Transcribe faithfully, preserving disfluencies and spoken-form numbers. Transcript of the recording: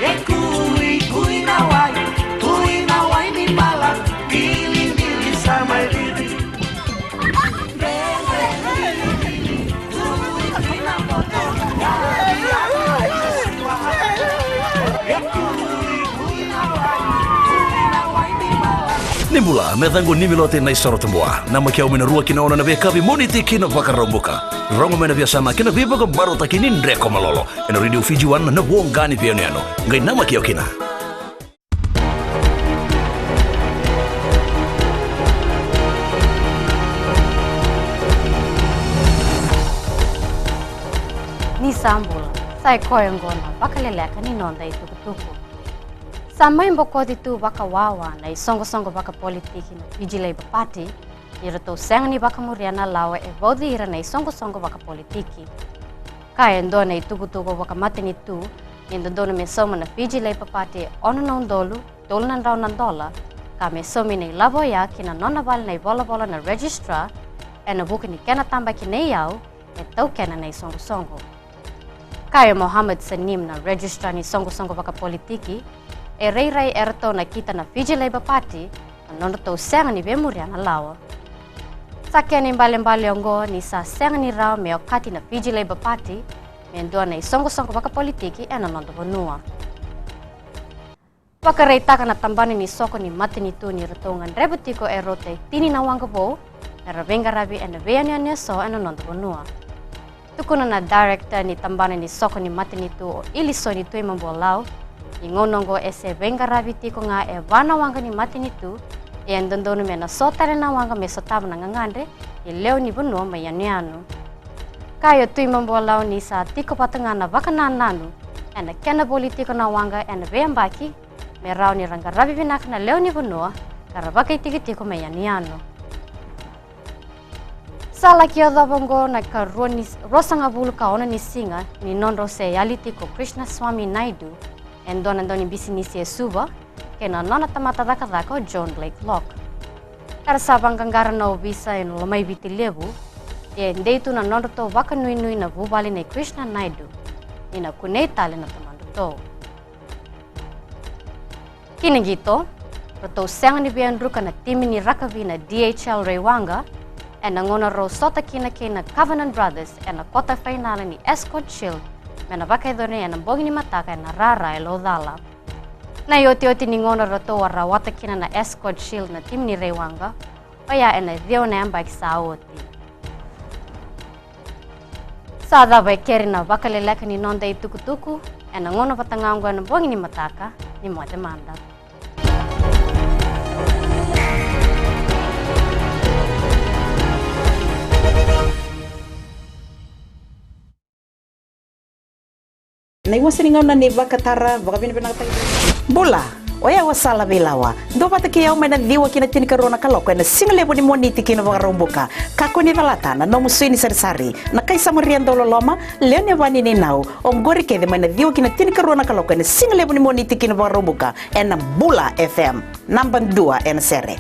E kui, kui na wai, kui na wai ni mala, milimili sa mai riri. Ni bula, me caqu ni milote na isoro tabua. Namaki au mai na rua ki na ono na veiyakavi Moniti ki na Vakaraubuka. Rogo mai na veiyasana kei na veivakamarautaki ni Dreko Malolo. Ena Radio Fiji One na voqa ni veiyanuyanu. Qai namaki au kina. Ni sa bula, sa i koya oqo na vakaleleka ni noda itukutuku. Sa mai bokoci tu vakawawa na isoqosoqo vakapolitiki na Fiji Labour Party, ni ratou sega ni vakamuria na lawa e vauci ira na isoqosoqo vakapolitiki. Kaya e dua na itukutuku vakamatanitu ni dodonu me sauma na Fiji Labour Party e ono na udolu tolu na drau na dola, ka me saumi na ilavo oya ki na nona vale na ivolavola na Registrar, ena vuku ni kena tabaki na iyau e taukena na isoqosoqo. Kaya o Mohammed Saneem na Registrar ni soqosoqo vakapolitiki, e rairai eratou na kita na Fiji Labour Party na nodratou sega ni veimuria na lawa. Sa kena ibalebale oqo ni sa sega ni rawa me okati na Fiji Labour Party me dua na isoqosoqo vakapolitiki ena noda vanua. Vakaraitaka na tabana ni soko ni matanitu ni ratou gadreva tiko e rauta e tini na waqa vou me ra veiqaravi ena veiyanuyanu eso ena noda vanua. Tukuna na director ni tabana ni soko ni matanitu o Ilisoni Tuimabua Lau, ni gauna oqo e se veiqaravi tiko ga e va na waqa ni matanitu, ia e dodonu me na so tale na waqa me sotava na gagadre ni lewe ni vanua mai yanuyanu. Kaya o Tuimabua Lau ni sa tiko vata ga na vakanananu ena kena voli tiko na waqa ena veiyabaki, me rawa ni ra qaravi vinaka na lewe ni vanua ka ra vakaitikotiko mai yanuyanu. Sa laki yacova oqo na ikarua ni, ruasagavulu ka ono ni siga ni nodrau se yali tiko o Krishnaswamy Naidu, e dua na daunibisinisi e Suva, kei na nona tamata cakacaka o John Blake Locke. Era sa vaqaqara na ovisa ena Lomaiviti Levu, ia e dei tu na nodratou vakanuinui na vuvale nei Krishna Naidu ni na kunei tale na tamadratou. Ki na qito, ratou sega ni veiyadruka na timi ni rakavi na D H L Raiwaqa ena gauna rau sota kina kei na Covenant Brothers ena kota fainala ni Ascot Shield me na vakayacori ena bogi ni mataka ena rara e Laucala. Na iotioti ni gauna ratou a rawata kina na Ascot Shield na timi ni Raiwaqa, oya ena ciwa na yabaki sa oti. Sa cava e keri na vakaleleka ni noda itukutuku, ena gauna vata ga oqo ena bogi ni mataka, ni moce mada. Na iwase ni gauna ni vakatara vakavinavinakataki. Bula, oya o Sala Veilawa. Duavata kei au mai na ciwa ki na tinikarua na kaloko ena sigalevu ni Moniti ki na Vakaraubuka. Kakua ni calata na nomu sui ni sarisari, na kai Samaria dauloloma, lewe ni vani ni nau. Oqori kece mai na ciwa ki na tinikarua na kaloko ena sigalevu ni Moniti ki na Vakaraubuka ena Bula F M, naba dua ena sere.